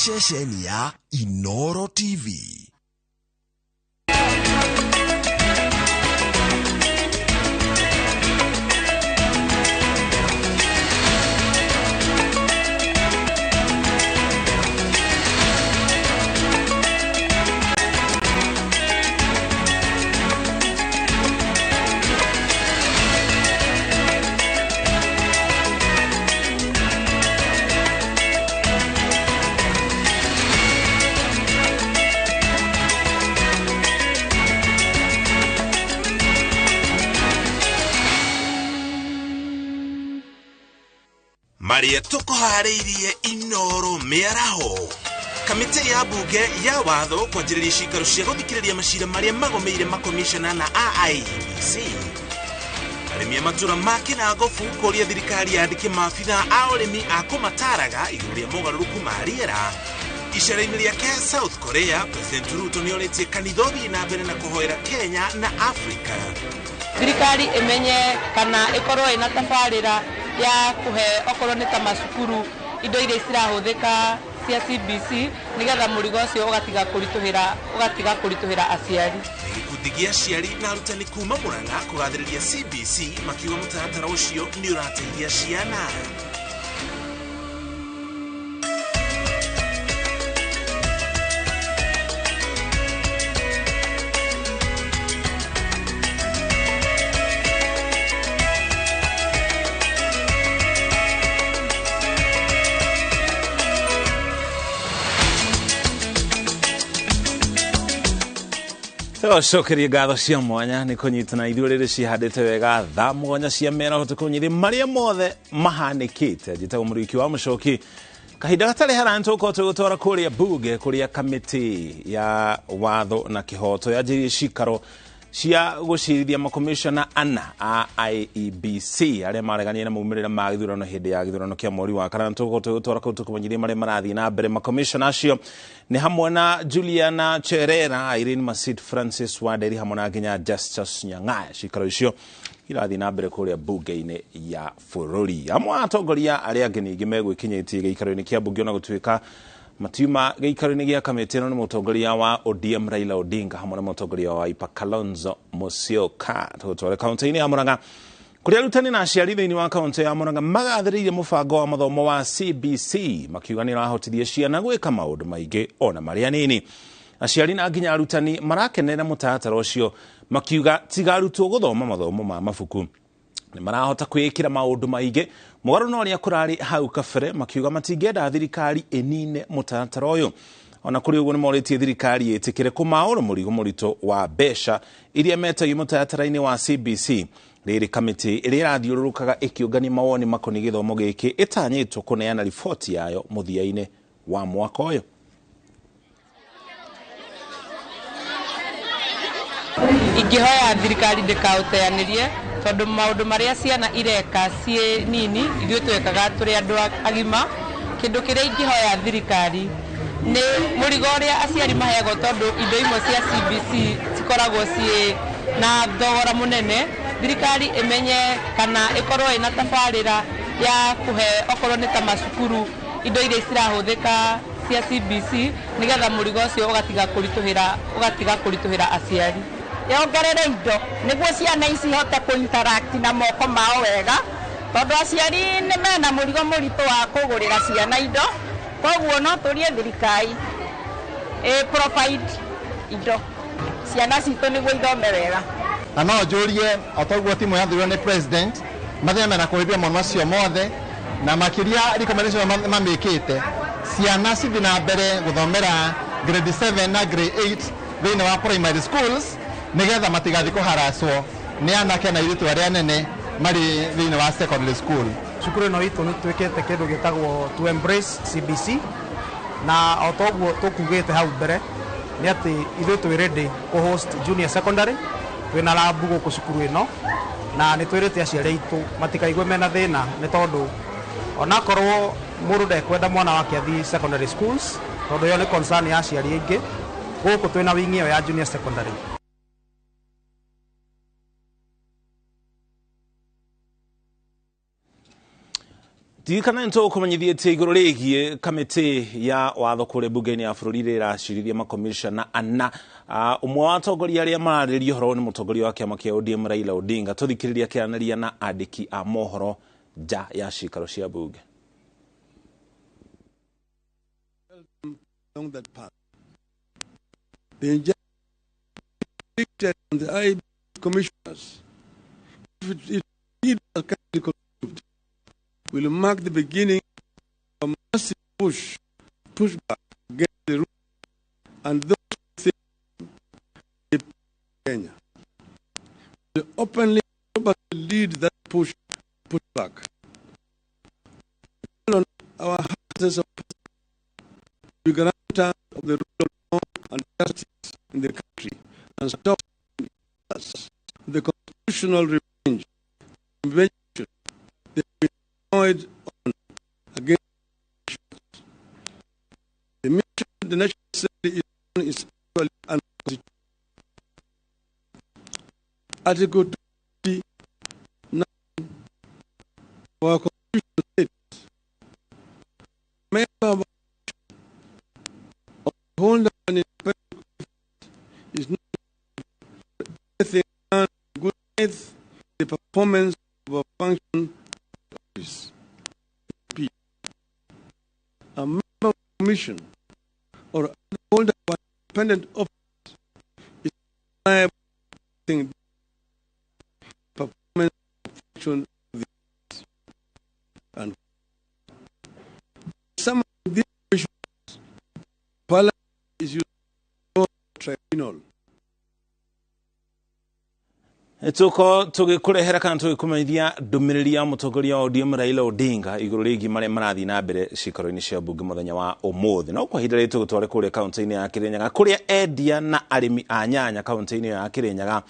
Ceceni ya Inoro TV. Maria tukuharĩirie Inoro mĩaraho. Kamĩtĩ ya bunge ya watho kwanjĩrĩria ciikaro cia gũthikĩrĩria macira marĩa magomeire makomishona na IEBC. Arĩmi a matũra ma Kĩnangobu kũria thirikari yandĩke maabitha a ũrĩmi a kũmataraga igũrũ rĩa mogarũrũku ma rĩera. Icera-inĩ rĩake South Korea, President Ruto nĩorĩtie kanitha ũthiĩ na mbere na kũhoera Kenya na Africa. Thirikari ĩmenye kana ĩkorwo ĩna tabarĩra ya kuhe okorwo nĩ ta macukuru indo iria cirahũthĩka cia CBC nĩgetha mũrigo ũcio ũgatiga kũritũhĩra aciari. Gĩkundi gĩa aciari na arutani kuma Murang'a kũgathĩrĩria CBC makiuga mũtaratara ũcio nĩ ũrateithia ciana. Tũcokerie ngatho cia mwanya nĩ kũnyitana ithuĩ rĩrĩ cihandĩte wega thaa mũgwanja cia mĩaraho tũkũnyithie marĩa mothe mahanĩkĩte. Njĩtagwo Mũrĩki wa Mũcoki. Kahinda gatarĩ haraya nĩtũgũkorwo tũgĩgũtwara kũrĩa bunge kũrĩa kamĩtĩ ya watho na kĩhoto yanjĩrĩirie cikaro cia gũcirithia makomishona ana a IEBC arĩa mareganire na maumĩrĩra ma gĩthurano hĩndĩ ya gĩthurano kĩa mweri wa kanana. Tũgũkorwo tũgĩgũtwara kũu tũkũmenyithie marĩa marathiĩ na mbere. Makomishona acio nĩ hamwe na Juliana Cherera, Irene Masit, Francis Wanderi hamwe na nginya Justus Nyang'aya. Cikaro icio irathiĩ na mbere kũrĩa bunge-inĩ ya bũrũri. Amwe a atongoria arĩa angĩ ningĩ megwĩkinyĩtie gĩikaro-inĩ kĩa bunge ona gũtuĩka matiuma gĩikaro-inĩ gĩa kamĩtĩ ĩno nĩ mũtongoria wa ODM Raila Odinga hamwe na mũtongoria wa Wiper Kalonzo Musyoka. Tũgũtware kaunti-inĩ ya Murang'a kũrĩa arutani na aciari thĩinĩ wa kaunti ya Murang'a magathĩrĩirie mũbango wa mathomo wa CBC makiuga nĩ ũrahotithia ciana gwĩka maũndũ maingĩ ona marĩa nini. Aciari na nginya arutani marakenera mũtaratara ũcio makiuga tiga arutwo gũthoma mathomo ma mabuku nĩ marahota kwĩĩkĩra maũndũ maingĩ mũgarũ na ũrĩa kũrarĩ hau kabere, makiuga matingĩenda thirikari ĩnine mũtaratara ũyũ. Ona kũrĩ ũguo nĩ morĩtie thirikari ĩtĩkĩre kũmaũra mũrigo mũritũ wa mbeca iria metagio mũtaratara-inĩ wa CBC. Rĩrĩ kamĩtĩ ĩrĩa ĩrathiũrũrũkaga ĩkĩũngania mawoni makoniĩ gĩthomo gĩkĩ ĩtanyĩtwo kũneana riboti yayo mũthia-inĩ wa mwaka ũyũ. Ingĩhoya thirikari ndĩkaũteanĩrie tondũ maũndũ marĩa ciana ireka ciĩ nini ithuĩ twekaga tũrĩ andũ agima. Kĩndũ kĩrĩa ingĩhoya thirikari nĩ mũrigo ũrĩa aciari maheagwo tondũ indo imwe cia CBC cikoragwo ciĩ na thogora mũnene. Thirikari ĩmenye kana ĩkorwo ĩna tabarĩra ya kuhe okorwo nĩ ta macukuru indo iria cirahũthĩka cia CBC nĩgetha mũrigo ũcio ũgatiga kũritũhĩra aciari. Yongerere indo nĩguo ciana ici ihote kũ interact na moko mao wega tondũ aciari nĩ mena mũrigo mũritũ wa kũgũrĩra ciana indo, koguo no tũrie thirikari ĩ provide indo ciana citũ nĩguo ithome wega. Na no njũrie o toguo timu yathurirwo nĩ president mathiĩ na kũhĩmbia maũndũ macio mothe na makĩria recommendation mamĩkĩte ciana cithiĩ na mbere gũthomera grade 7 na grade 8 thĩinĩ wa primary schools nĩgetha matigathiĩ kũharacwo nĩ anake na airĩtu arĩa anene marĩ thĩinĩ wa secondary school. Cukuru ĩno itũ nĩ twĩkĩte kĩndũ gĩtagwo to embrace CBC na o toguo tũkugĩte hau mbere nĩ atĩ ithuĩ twĩ ready kũ host junior secondary, twĩna lab gũkũ cukuru ĩno na nĩ twĩrĩte aciari aitũ matikaigue mena thĩna nĩ tondũ onakorwo mũndũ ndekwenda mwana wake athiĩ secondary schools tondũ ĩyo nĩ concern ya aciari aingĩ, gũkũ twĩna wing ĩyo ya junior secondary. Tirikana nĩ tũgũkũmenyithĩtie igũrũ rĩgiĩ kamĩtĩ ya watho kũrĩa mbunge-inĩ ya bũrũri ĩrĩa ĩracirithia makomishona ana. Ũmwe wa atongoria arĩa mararĩrĩria ũhoro nĩ mũtongoria wa kĩama kĩa ODM Raila Odinga. Tũthikĩrĩria akĩaranĩria na andĩki a mohoro nja ya cikaro cia mbunge. Along that path. The injustice on the IEBC commissioners, if it indeed was kindly conceived, will mark the beginning of a massive pushback against the rule and those who think they Kenya. They openly lead that pushback. On our houses of we guarantee of the rule of law and justice in the country and stop us the constitutional revenge invention they have been annoyed on against the mission. The National Assembly is on is actually unconstitutional. Article 29 of our Constitution states, member of holder of an independent office is not anything done in good faith in the performance of a function of office. P. A member of the commission or other holder of an independent office is liable for anything done in the performance of function of the office. And some of these issues, Parliament is used for tribunal. Tuko tũgĩkũrehera kana tũgĩkũmenyithia ndũmĩrĩri ya mũtongoria wa ODM Raila Odinga igũrũ rĩgiĩ marĩa marathiĩ na mbere cikaro-inĩ cia mbunge mũthenya wa ũmũthĩ. No kwa ihinda rĩrĩ tũgũtware kũrĩa kaũntĩ-inĩ ya Kĩrĩnyaga kũrĩa endia na arĩmi a nyanya kaũntĩ-inĩ ya Kĩrĩnyaga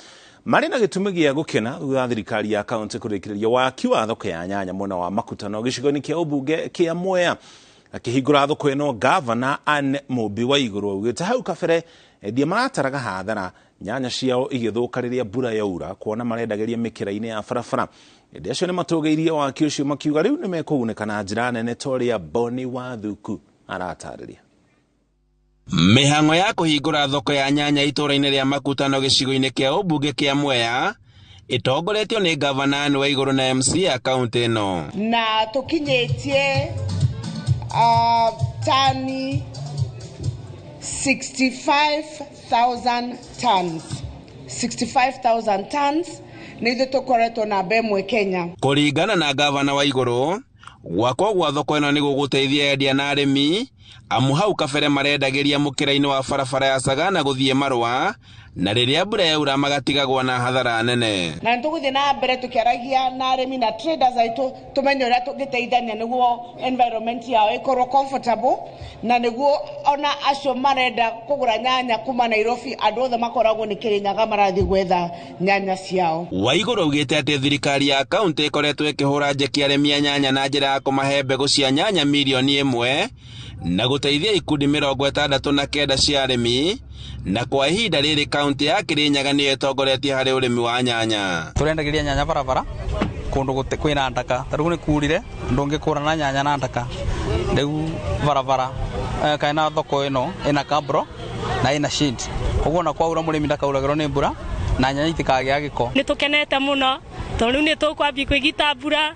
marĩ na gĩtũmi gĩa gũkena thutha wa thirikari ya kaũntĩ kũrĩkĩrĩria waki wa thoko ya nyanya mwena wa Makutano gĩcigo-inĩ kĩa ũmbunge kĩa Mwea. Akĩhingũra thoko ĩno gavana Anne Mũmbi wa Igũrũ augĩte hau kabere endia marataraga hathara nyanya ciao igĩthũka rĩrĩa mbura yaura kuona marendagĩria mĩkĩra-inĩ ya barabara. Endia acio nĩ matũgĩirie waki ũcio makiuga rĩu nĩ mekũgunĩka na njĩra nene ta ũrĩa Boni Wathuku aratarĩria. Mĩhang'o ya kũhingũra thoko ya nyanya itũũra-inĩ rĩa Makutano gĩcigo-inĩ kĩa ũmbunge kĩa Mwea ĩtongoretio nĩ gavana Anne Waigũrũ na MC ya kaũntĩ ĩno. Na tũkinyĩtie tani 65,000 tons. 65,000 tons nĩ ithuĩ tũkoretwo namba ĩmwe Kenya. Kũringana na gavana wa Igũrũ, gwakwo gwa thoko ĩno nĩ gũgũteithia endia na arĩmi amu hau kabere marendagĩria mũkĩra-inĩ wa barabara ya Sagana gũthiĩ Marũa na rĩrĩa mbura yaura magatigagwo na hathara nene. Na nĩ tũgũthiĩ na mbere tũkĩaragia na arĩmi na traders aitũ tũmenye ũrĩa tũngĩteithania nĩguo environment yao ĩkorwo comfortable na nĩguo ona acio marenda kũgũra nyanya kuma Nairobi andũ othe makoragwo nĩ Kĩrĩnyaga marathiĩ gwetha nyanya ciao. Waigũrũ augĩte atĩ thirikari ya kaũntĩ ĩkoretwo ĩkĩhũra njeki arĩmi a nyanya na njĩra ya kũmahe mbegũ cia nyanya mirioni 1 na gũteithia ikundi 69 cia arĩmi na kwa ihinda rĩrĩ kaũntĩ ya Kĩrĩnyaga nĩyo ĩtongoretie harĩ ũrĩmi wa nyanya. Tũrendagĩria nyanya barabara kũndũ kwĩna ndaka ta rĩu nĩ kurire ndũngĩkũrana nyanya na ndaka rĩu barabara kana thoko ĩno ĩna kabro na ĩna shade koguo na kwaura mũrĩmi ndakauragĩrwo nĩ mbura na nyanya itikagĩa gĩko. Nĩ tũkenete mũno tondũ rĩu nĩ tũkwambia kwĩgita mbura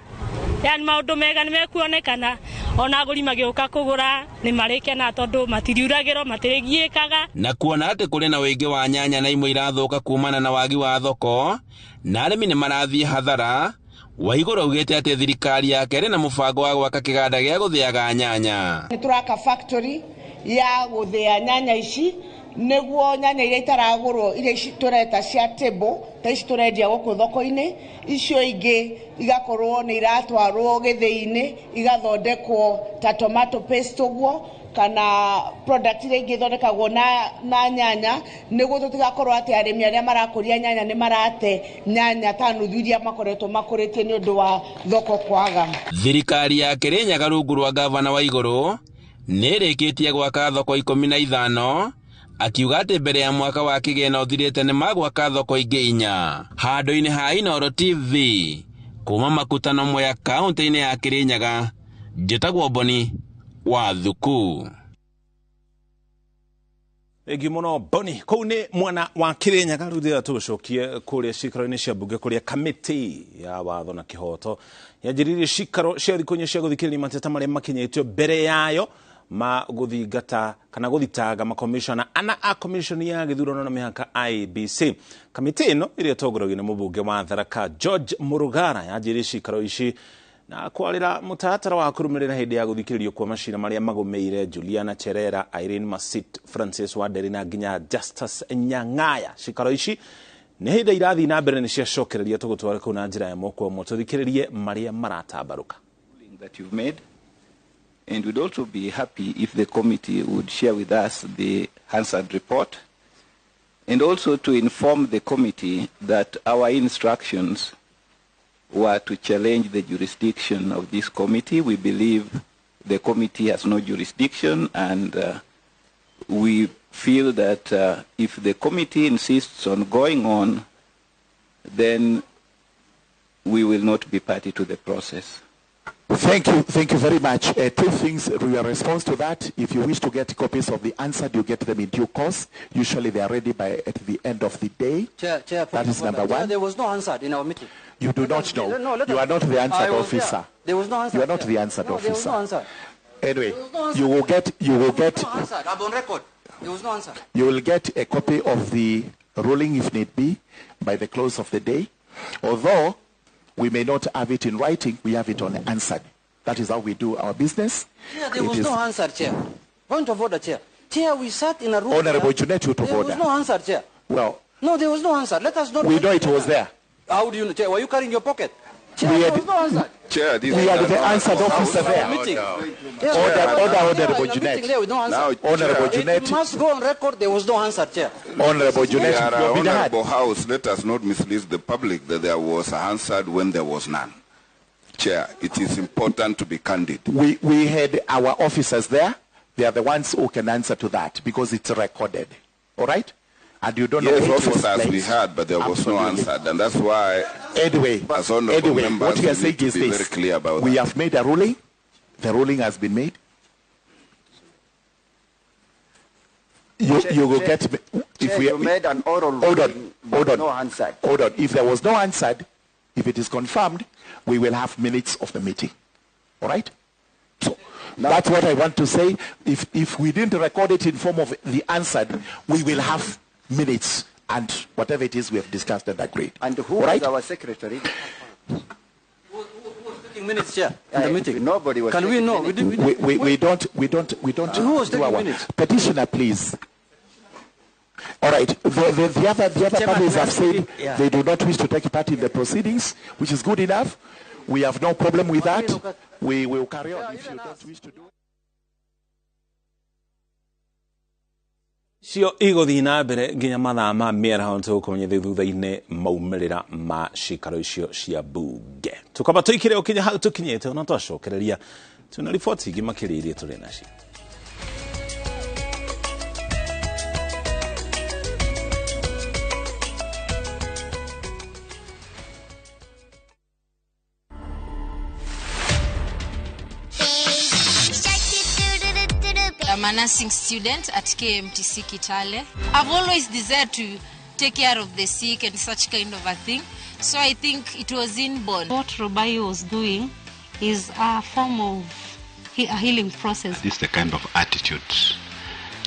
yani maũndũ mega nĩ mekuonekana ona agũri magĩũka kũgũra nĩ marĩkena tondũ matiriuragĩrwo matirigiĩkaga. Na kuona atĩ kũrĩ na ũingĩ wa nyanya na imwe irathũka kumana na wagi wa thoko na arĩmi nĩ marathiĩ hathara, Waigũrũ augĩte atĩ thirikari yake ĩrĩ na mũbango wa gwaka kĩganda gĩa gũthĩaga nyanya. Nĩ tũraka factory ya gũthĩa nyanya ici nĩguo nyanya iria itaragũrwo iria ici tũreta cia table ta ici tũrendia gũkũ thoko-inĩ icio ingĩ igakorwo nĩ iratwarwo gĩthĩi-inĩ igathondekwo ta tomato paste ũguo kana product iria ingĩ ithondekagwo na nyanya nĩguo tũtigakorwo atĩ arĩmi arĩa marakũria nyanya nĩ marate nyanya ta nuthu iria makoretwo makũrĩtie nĩ ũndũ wa thoko kwaga. Thirikari ya Kĩrĩnyaga rungu rwa gavana wa Igũrũ nĩ ĩrĩkĩtie gwaka thoko 15 akiuga atĩ mbere ya mwaka wa kĩgĩna ũthirĩte nĩ magwaka thoko ingĩ 4 handũ-inĩ ha Inooro TV kuma Makutano Mwea kaũntĩ-inĩ ya Kĩrĩnyaga. Njĩtagwo Boni wa Thuku. Thengi muno Boni. Kũu nĩ mwena wa Kirinyaga. Rĩu thĩra tũgũcokie kũrĩa cikaro-inĩ cia mbunge kũrĩa kamĩtĩ ya watho na kĩhoto yanjĩrĩirie cikaro cia thikũ inya cia gũthikĩrĩria mateta marĩa makinyĩtio mbere yayo ma gũthingata kana gũthitanga makomishona ana a komishoni ya gĩthurano na mĩhaka IEBC. Kamĩtĩ ĩno ĩrĩa ĩtongoragio nĩ mũmbunge wa Tharaka George Murugara yanjĩrĩirie cikaro ici na kwarĩra mũtaratara wa kũrũmĩrĩra hĩndĩ ya gũthikĩrĩrio kwa macira marĩa magũmĩire Juliana Cherera, Irene Masit, Francis Wanderi na nginya Justus Nyang'aya. Cikaro ici nĩ hĩndĩ irathiĩ na mbere nĩ ciacokereria tũgũtwara kũu na njĩra ya ĩmwe kwa ĩmwe tũthikĩrĩrie marĩa maratambarũka. That you've made, and we'd also be happy if the committee would share with us the Hansard report, and also to inform the committee that our instructions were to challenge the jurisdiction of this committee. We believe the committee has no jurisdiction, and we feel that if the committee insists on going on, then we will not be party to the process. Thank you very much. Two things, your response to that. If you wish to get copies of the answer, you get them in due course. Usually they are ready by at the end of the day. Chair, that is number one. Chair, there was no answer in our meeting. You do not know. No, you are not the answered officer. There was no answer. You are not the answered officer. There was no answer. Anyway, you will get. No answer. I'm on record. There was no answer. You will get a copy of the ruling, if need be, by the close of the day. Although we may not have it in writing, we have it on answered. That is how we do our business. Yeah, there was no answer, Chair. Point of order, Chair. Chair, we sat in a room. Honorable Junet, out of order. There was no answer, Chair. Well. No, there was no answer. Let us not. We know it was there. How do you know, Chair? Were you carrying your pocket? Chair, there was no answer. Chair, this we had the answered officer there. Order, Honorable Junet. Honorable Junet. It must go on record. There was no answer, Chair. Honorable Junet, Honorable House, let us not mislead the public that there was an answer when there was none. Chair, it is important to be candid. We had our officers there. They are the ones who can answer to that because it's recorded. All right? And you don't know. Yes, officers we had, but there was no answer, and that's why. Anyway, what we are saying is this: very clear about we have made a ruling. The ruling has been made. You will get if we made an oral ruling. Hold on, no answer. Hold on. If there was no answer, if it is confirmed, we will have minutes of the meeting. All right. So that's what I want to say. If we didn't record it in form of the answer, we will have minutes and whatever it is we have discussed and agreed. And who was our secretary? Who was taking minutes, Chair, in the meeting? Nobody was. Can we know? We don't. Who was taking minutes? Petitioner, please. All right. The other parties have said they do not wish to take part in the proceedings, which is good enough. We have no problem with that. We will carry on if you don't wish to do it. Cio igũthiĩ na mbere nginya mathaa ma mĩaraho tũgũkũmenyithia thutha-inĩ maumĩrĩra ma cikaro icio cia mbunge. Tũkamba tũikire ũkinya hau tũkinyĩte ona twacokereria twĩna riboti ingĩ makĩria iria tũrĩ nacio. I'm a nursing student at KMTC Kitale. I've always desired to take care of the sick and such kind of a thing. So I think it was inborn. What Robai was doing is a form of a healing process. This is the kind of attitude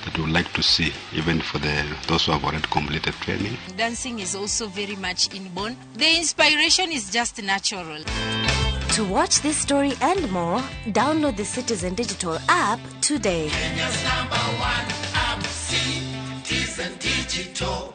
that we would like to see, even for those who have already completed training. Dancing is also very much inborn. The inspiration is just natural. To watch this story and more, download the Citizen Digital app today. Kenya's number one app, Citizen Digital.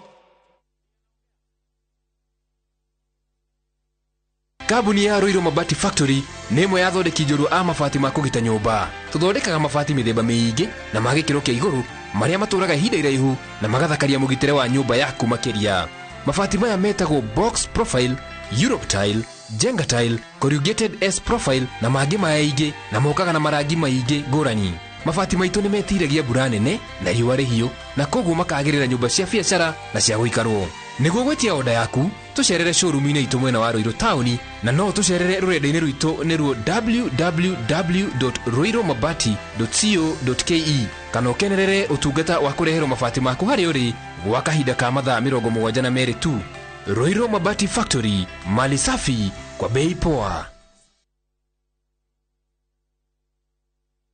Kambuni ya Ruiru Mabati Factory nĩ ĩmwe ya athondeki njorua a mabati ma kũgita nyũmba. Tũthondekaga mabati mĩthemba mĩingĩ na ma gĩkĩro kĩa igũrũ marĩa matũraga ihinda iraihu na magathakaria mũgitĩre wa nyũmba yaku makĩria. Mabati maya metagwo box profile, Europe tile, Jenga tile, corrugated S profile na mangĩ maingĩ na mokaga na marangi maingĩ ngũrani. Mabati maitũ nĩ metiragia mbura nene na riũa rĩhiũ na koguo makagĩrĩra nyũmba cia biacara na cia gũikarwo. Nĩguo gwĩtia oda yaku, Tũcerere showroom-inĩ itũ mwena wa Ruiru taũni, na no tũcerere rũrenda-inĩ rwitũ nĩruo www.ruirumabati.co.ke, kana ũkenerere ũtungata wa kũreherwo mabati maku harĩa ũrĩ gwa kahinda ka mathaa 72 tu. Ruiru Mabati Factory, mali safi kwa bei poa.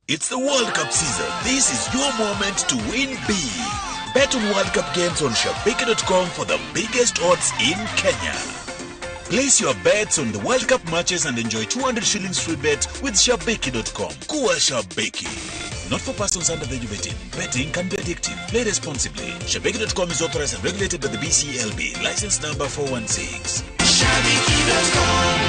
It's the World Cup season. This is your moment to win big. Bet on World Cup games on Shabiki.com for the biggest odds in Kenya. Place your bets on the World Cup matches and enjoy 200 shillings free bet with Shabiki.com. Kuwa Shabiki. Not for persons under the age of 18. Betting can be addictive. Play responsibly. Shabiki.com is authorized and regulated by the BCLB. License number 416. Shabiki.com.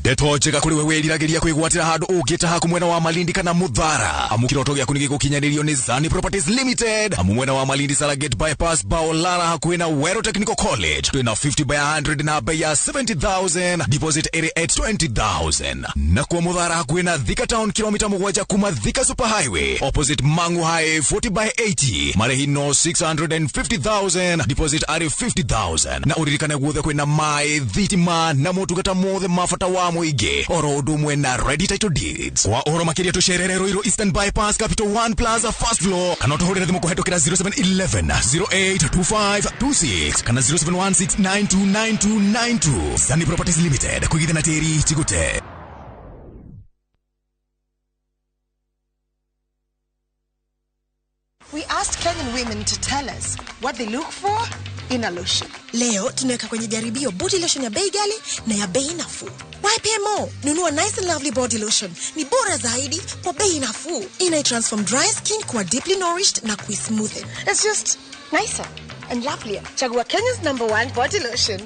Ndeto njega kũrĩ we wĩriragĩria kwĩgwatĩra handũ ũngĩta haku mwena wa Malindi kana Muthara. Amu kĩroto gĩaku nĩ gĩgũkinyanĩrio nĩ Zani Properties Limited. Amu mwena wa Malindi Saragate Bypass Baolara hakuhĩ na Wero Technical College. Twĩna 50 by 100 na bei ya 70,000, deposit ĩrĩ at 20,000. Na kwa Muthara hakuhĩ na Thika Town kilomita 7 kuma Thika Super Highway opposite Mangu High 40 by 80, marĩhi no 650,000, deposit arĩ 50,000. Na ũririkane guothe kwĩna maĩ, thitima na motungata mothe ma bata wa mũingĩ oro ũndũ ũmwe na ready title deeds. Kwa ũhoro makĩria tũcerere Ruiru Eastern Bypass Capital 1 Plaza first floor, kana ũtũhũrĩre thimũ kũhetũkĩra 0711 082526 kana 0716929292. Zani Properties Limited, kũigithia na tĩri ti gũte. We asked Kenyan women to tell us what they look for in a lotion. Leo tunaweka kwenye jaribio body lotion ya bei ghali na ya bei nafuu. Why pay more? Nunua Nice and Lovely body lotion. Ni bora zaidi kwa bei nafuu. Ina transform dry skin kuwa deeply nourished na kuismoothen. It's just nicer and lovelier. Chagua Kenya's #1 body lotion.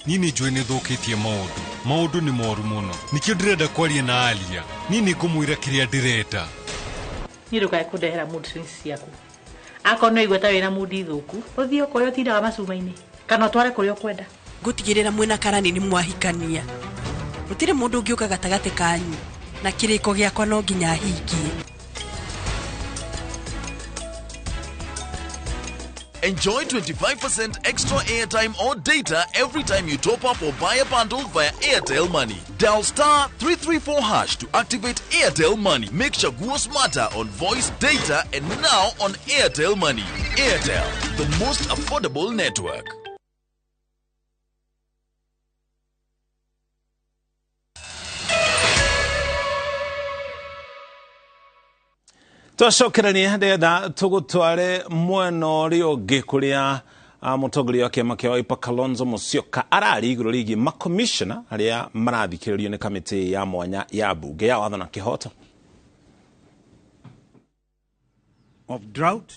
Niĩ nĩ njũĩ nĩ thũkĩtie maũndũ. Maũndũ nĩ moru mũno. Nĩkĩo ndĩrenda kwaria na Alia. Niĩ nĩ ngũmwĩra kĩrĩa ndĩrenda. Niĩ ndũkae kũndehera mood swings ciaku. Akorwo nĩ waigua ta wĩna mood thũku, ũthiĩ o kũrĩa ũtindaga macuma-inĩ kana ũtware kũrĩa ũkwenda. Ngũtigĩrĩra mwĩna karani nĩ mwahikania. Gũtirĩ mũndũ ũngĩũka gatagatĩ kanyu na kĩrĩko gĩakwa no nginya hingie. Enjoy 25% extra airtime or data every time you top up or buy a bundle via Airtel Money. Dial *334# to activate Airtel Money. Make Chaguo smarter on voice, data, and now on Airtel Money. Airtel, the most affordable network. Twacokerania ndĩrenda tũgũtware mwena ũrĩa ũngĩ kũrĩa mũtongoria wa kĩama kĩa Wiper Kalonzo Musyoka ararĩ igũrũ rĩgiĩ makomishona arĩa marathikĩrĩrio nĩ kamĩtĩ ya mwanya ya mbunge ya watho na kĩhoto. Of drought,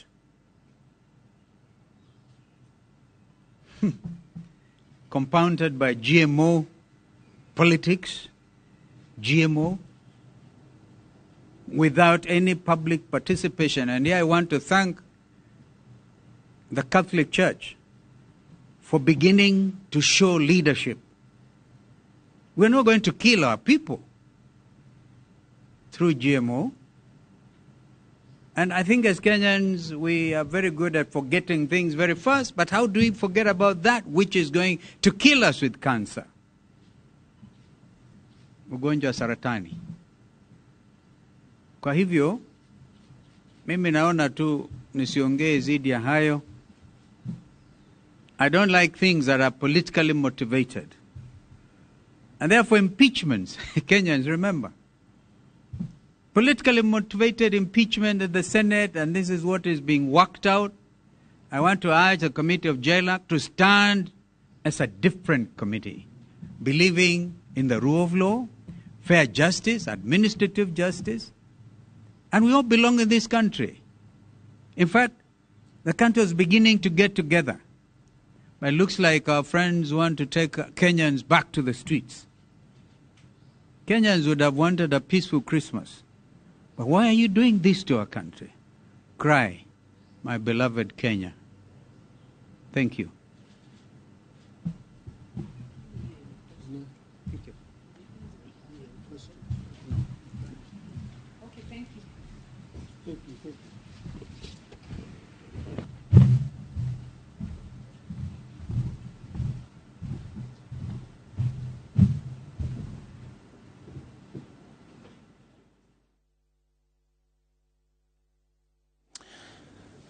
compounded by GMO politics, GMO, without any public participation. And here I want to thank the Catholic Church for beginning to show leadership. We're not going to kill our people through GMO. And I think as Kenyans, we are very good at forgetting things very fast, but how do we forget about that which is going to kill us with cancer? Ugonjwa saratani. Kwa hivyo, mimi naona tu nisiongee zaidi ya hayo. I don't like things that are politically motivated. And therefore impeachments, Kenyans, remember. Politically motivated impeachment at the Senate, and this is what is being worked out. I want to urge the committee of JLAC to stand as a different committee, believing in the rule of law, fair justice, administrative justice, and we all belong in this country. In fact, the country is beginning to get together. But it looks like our friends want to take Kenyans back to the streets. Kenyans would have wanted a peaceful Christmas. But why are you doing this to our country? Cry, my beloved Kenya. Thank you.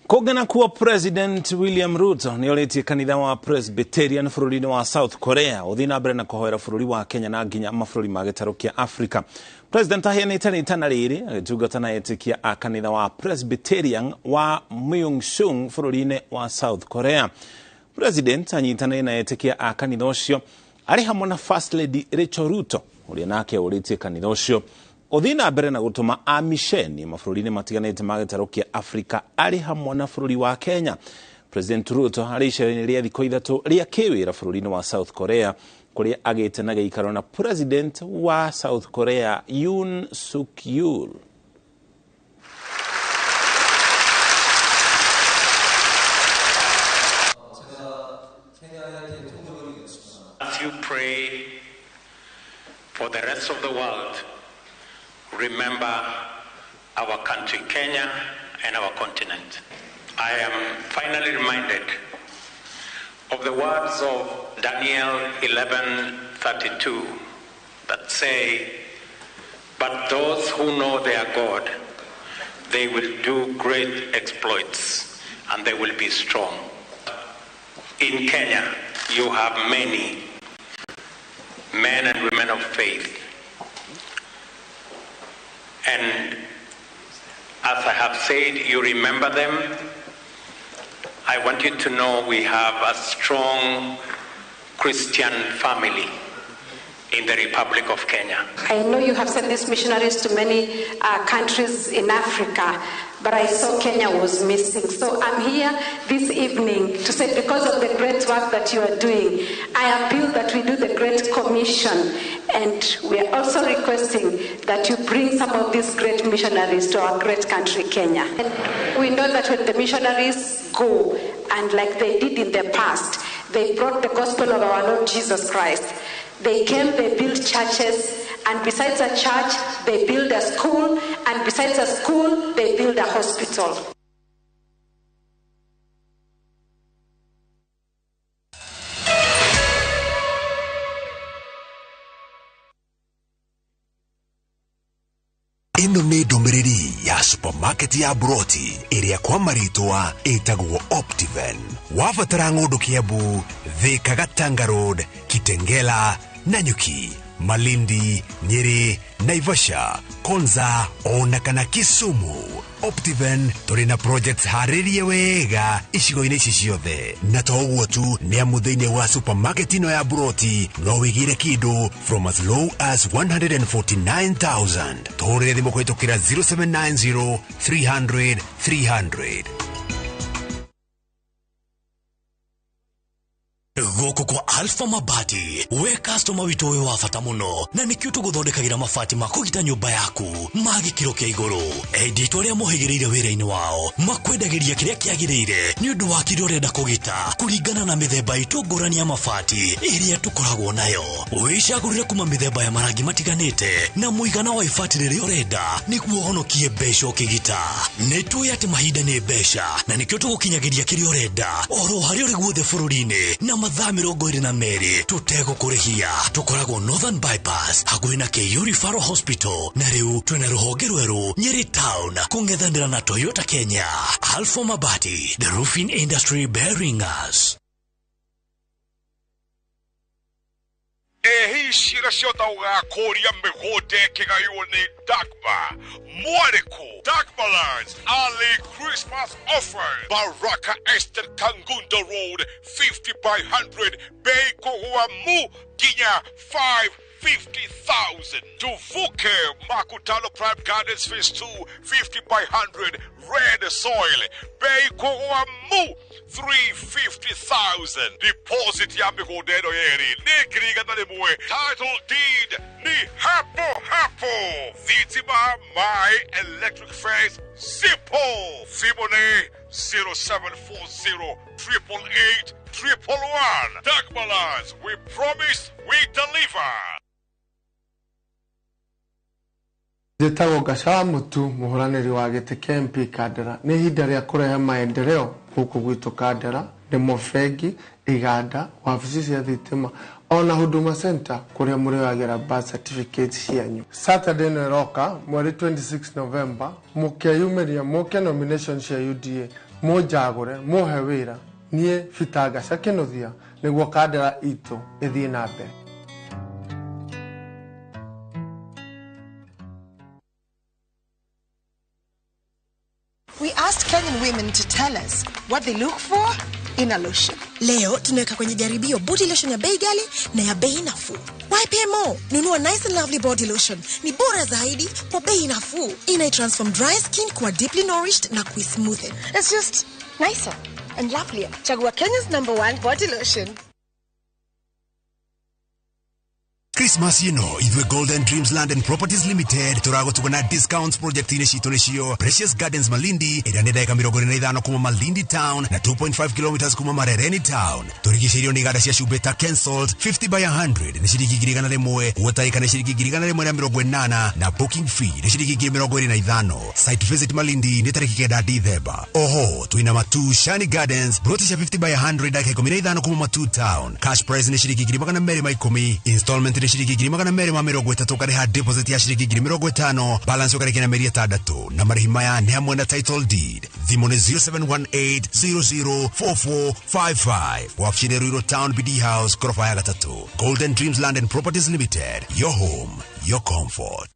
Kũngĩ nakuo President William Ruto nĩ orĩtie kanitha wa Presbyterian bũrũri-inĩ wa South Korea ũthiĩ na mbere na kũhoera bũrũri wa Kenya na nginya mabũrũri ma gĩtarũ kĩa Afrika. President aheanĩte rĩtana rĩrĩ agĩtungata na etĩkia a kanitha wa Presbyterian wa Myeongseong bũrũri-inĩ wa South Korea. President anyitanĩire na etĩkia a kanitha ũcio arĩ hamwe na First Lady Rachel Ruto ũrĩa nake ũrĩtie kanitha ũcio ũthiĩ na mbere na gũtũma amisheni mabũrũri-inĩ matiganĩte ma gĩtarũ kĩa Afrika arĩ hamwe na bũrũri wa Kenya. President Ruto arĩ icera-inĩ rĩa thikũ ithatũ rĩa kĩwĩra bũrũri-inĩ wa South Korea kũrĩa agĩte na gĩikaro na President wa South Korea Yoon Suk Yeol. As you pray for the rest of the world, remember our country, Kenya, and our continent. I am finally reminded of the words of Daniel 11:32 that say, "But those who know their God, they will do great exploits and they will be strong." In Kenya, you have many men and women of faith. And as I have said, you remember them. I want you to know we have a strong Christian family in the Republic of Kenya. I know you have sent these missionaries to many countries in Africa, but I saw Kenya was missing. So I'm here this evening to say, because of the great work that you are doing, I appeal that we do the Great Commission, and we are also requesting that you bring some of these great missionaries to our great country, Kenya. And we know that when the missionaries go, and like they did in the past, they brought the gospel of our Lord Jesus Christ. They came, they built churches, and besides a church, they built a school, and besides a school, they built a hospital. Ĩno nĩ ndũmĩrĩri ya supermarket ya Broti ĩrĩa kwa marĩtwa ĩtagwo Optiven. Wabatara ng'ũndũ Kiambu, Thika, Gatanga Road, Kitengela, Nanyuki, Malindi, Nyeri, Naivasha, Konza ona kana Kisumu. Optiven tũrĩ na projects harĩrie wega icigo-inĩ ici ciothe, na to ũguo tu, nĩ amu thĩinĩ wa supermarket ĩno ya Broti no wĩgĩre kĩndũ from as low as 149,000. Tũhũrĩre thimũ kũhĩtũkĩra 0790 300 300. Gũkũ kwa Alpha Mabati, we customer witũ wĩ wa bata mũno, na nĩkĩo tũgũthondekagĩra mabati ma kũgita nyũmba yaku ma gĩkĩro kĩa igũrũ. Endia itũ arĩa mohĩgĩrĩire wĩra-inĩ wao makwendagĩria kĩrĩa kĩagĩrĩire nĩ ũndũ wa kĩrĩa ũrenda kũgita kũringana na mĩthemba itũ ngũrani ya mabati ĩrĩa tũkoragwo nayo. Wĩcagũrĩre kuma mĩthemba ya marangi matiganĩte na mũigana wa ibati rĩrĩa ũrenda nĩguo ũhonokie mbeca ũkĩgita. Nĩ tũĩ atĩ mahinda nĩ mbeca, na nĩkĩo tũgũkinyagĩria kĩrĩa ũrenda oro harĩa ũrĩ guothe bũrũri-inĩ na mathaa 22 tũtegũkũrĩhia. Tũkoragwo Northern Bypass hakuhĩ na KU Referral Hospital, na rĩu twĩna rũhonge rwerũ Nyeri Town kũng'ethanĩra na Toyota Kenya. Alpha Mabati, the roofing industry bearing us. Ehi cira ciothe ũgakũria mĩgũnda ĩkĩgaywo nĩ Dagmar Mwarĩkũ. Dagmar Lands early Christmas offer. Baraka Estate, Kangundo Road, 50 by 100, bei kũgũa mu nginya 550,000. Tuvuke Makutano Prime Gardens Phase 2, 50 by 100, red soil, bei kũgũa mu 350,000. Deposit ya mĩgũnda ĩno yerĩ nĩ 100,000. Title deed ni hapo hapo. Thitima, mai, electric fence, simple. Thimũ nĩ 0740 888 111. Dagmar Lands, we promise, we deliver. Njĩtagwo Gacawa Mũtu, mũhũranĩri wa gĩtĩ kĩa MP Kandara. Nĩ ihinda rĩa kũrehe maendeleo gũkũ gwitũ Kandara, nĩmo bengi, iganda, wabici cia thitima ona Huduma Center kũrĩa mũrĩoyagĩra birth certificate cianyu. Saturday ĩno ĩroka mweri 26 November, mũkeyumĩria mũke nomination cia UDA. Mũnjagũre, mũhe wĩra niĩ Peter Ngaca Kĩnuthia nĩguo Kandara itũ ĩthiĩ na mbere. We asked Kenyan women to tell us what they look for in a lotion. Leo tunaweka kwenye jaribio body lotion ya bei ghali na ya bei nafuu. YPMO, nunua Nice and Lovely body lotion. Ni bora zaidi kwa bei nafuu. Ina transform dry skin kuwa deeply nourished na kuismoothen. It's just nicer and lovelier. Chagua Kenya's #1 body lotion. Christmas ino ithuĩ Golden Dreams Land and Properties Limited tũragũtuga na discounts project-inĩ citũ nĩcio Precious Gardens Malindi ĩrĩa nĩ ndagĩka 45 kuma Malindi Town na 2.5 kilometers kuma Marereni Town. Tũrigicĩirio nĩ iganda cia cumbĩ ta Kensalt 50 by 100 nĩ ciringi 100,000, Water nĩ ciringi 180,000 na booking fee nĩ ciringi 25,000. Site visit Malindi nĩ tarĩki 9 Dithemba. Oho twĩna Matu Shani Gardens broti cia 50 by 100 ndagĩka 15 kuma Matu Town. Cash price nĩ ciringi 210,000, installment nĩ ciringi 230,000 ũkarĩha deposit ya ciringi 50,000, balance ũkarĩkia na mĩeri 6 na marĩhi maya nĩ hamwe na title deed. Thimũ nĩ 0718004455. Wabici nĩ Ruiru Town BD House gorofa ya 3. Golden Dreams Land and Properties Limited, your home, your comfort.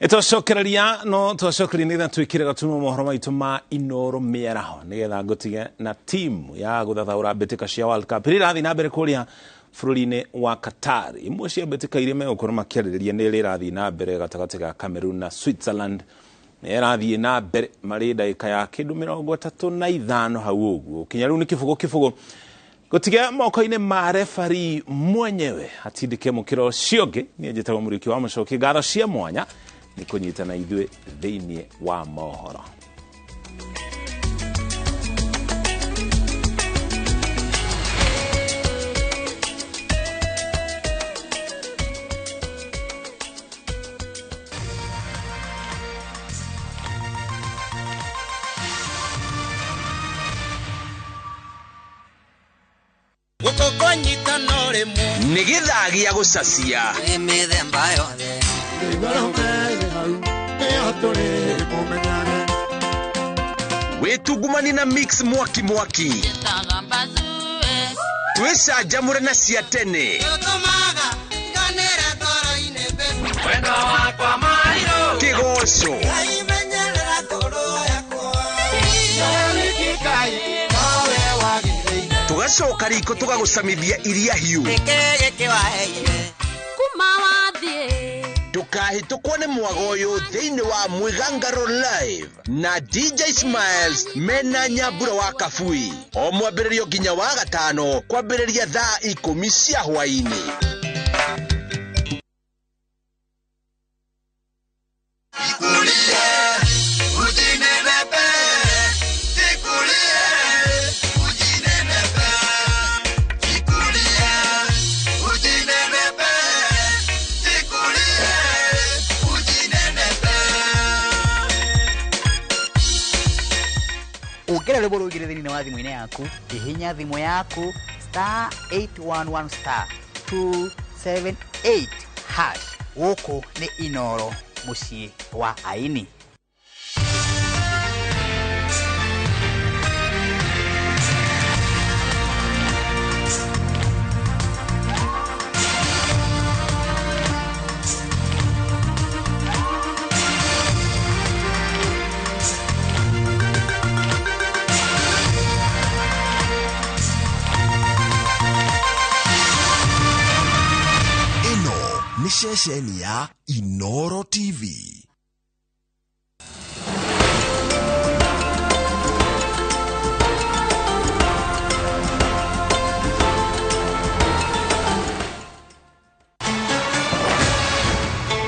Ĩtwacokereria no twacokereria nĩgetha twĩkĩre gatumo mohoro maitũ ma Inoro mĩaraho nĩgetha ngũtige na timu ya gũthathaũra mbĩtĩka cia World Cup ĩrĩa ĩrathiĩ na mbere kũrĩa bũrũri-inĩ wa Qatar. Imwe cia mbĩtĩka iria megũkorwo makĩarĩrĩria nĩ ĩrĩa ĩrathiĩ na mbere gatagatĩ ga Cameroon na Switzerland, nĩ ĩrathiĩ na mbere marĩ ndagĩka ya kĩndũ 35 hau ũguo kinya rĩu nĩ kĩbũgũ kĩbũgũ gũtige moko-inĩ ma refari mwenyewe atindĩke mũkĩra ũcio ũngĩ. Niĩ njĩtagwo Mũrĩki wa Mũcoki, ngatho cia mwanya nĩ kũnyitana ithuĩ thĩinĩ wa mohoro. Nĩ gĩthaa gĩa gũcacia mĩthemba yothe wĩtungumani na mix mwaki mwaki twĩcanjamũre na cia tene kĩgoco tũgacoka riko tũgagũcamithia iria hiũ ndũkahĩtũkwo nĩ mwago ũyũ thĩinĩ wa Mwĩgangaro Live na DJ Smiles mena Nyambura wa Kabui o mwambĩrĩrio nginya wa gatano kwambĩrĩria thaa 10 cia hwaĩ-inĩ. Ũngĩra rwĩmbo rũingĩre thĩinĩ wa thimũ-inĩ yaku, hihinya thimũ yaku star 811 star 278 hash. Gũkũ nĩ Inoro, mũciĩ wa aini. Ceceni ya Inoro TV.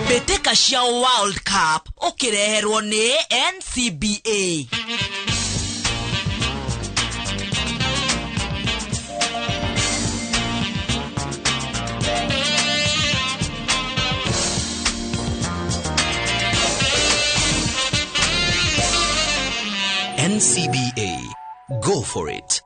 Mbĩtĩka cia World Cup ũkĩreherwo nĩ NCBA. NCBA. Go for it.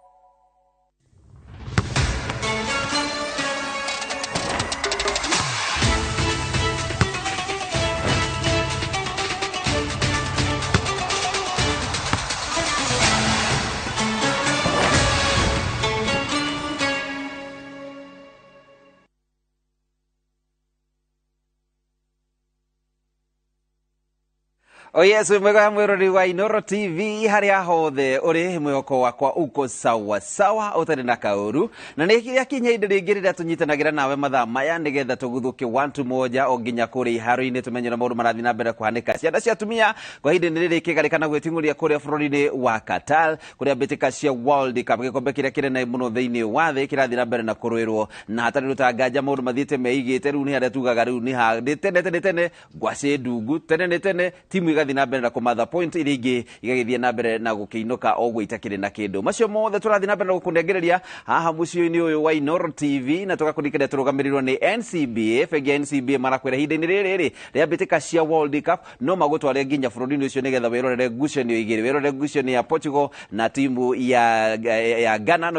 Oh yes, mwega mwirori wa Inoro TV haria hothe uri, mwihoko wakwa uko sawa sawa utari na kauru, na nä kinya indo rĩngĩ rĩrĩa tũnyitanagĩra nawe mathaa maya nĩgetha tũguthũke 1 to 1 o nginya kũrĩa iharo-inĩ tũmenye na maũndũ marathiĩ na mbere kũhanĩka. Ciana cia atumia kwa ihinda nĩ rĩrĩ ikĩgarĩka gwĩting'ũria kũrĩa bũrũri-inĩ wa Qatar, kũrĩa mbĩtĩka cia World Cup, gĩkombe kĩrĩa kĩnene mũno thĩinĩ wa thĩ, kĩrathiĩ na mbere na kũrũĩrwo, na hatarĩ rũtanganja maũndũ mathiĩte meigĩte. Rĩu nĩ harĩa tugaga rĩu nĩ ha nĩ tene tene tene ngwacĩ ndungu tene nĩ tene timu igathiĩ na mbere na kũmatha point, iria ingĩ igagĩthiĩ na mbere na gũkĩinũka o ũguo itakĩrĩ na kĩndũ. Macio mothe tũrathiĩ na mbere na gũkũnengereria haha mũciĩ-inĩ ũyũ wa Inoro TV, na tũgakũririkania tũrũgamĩrĩirwo nĩ NCBA. Bengi ya NCBA marakwĩra ihinda-inĩ rĩrĩ rĩ rĩa mbĩtĩka cia World Cup no magũtware nginya bũrũri-inĩ ũcio nĩgetha wĩrorere ngucanio igĩrĩ, wĩrorere ngucanio ya Portugal na timu ya Ghana.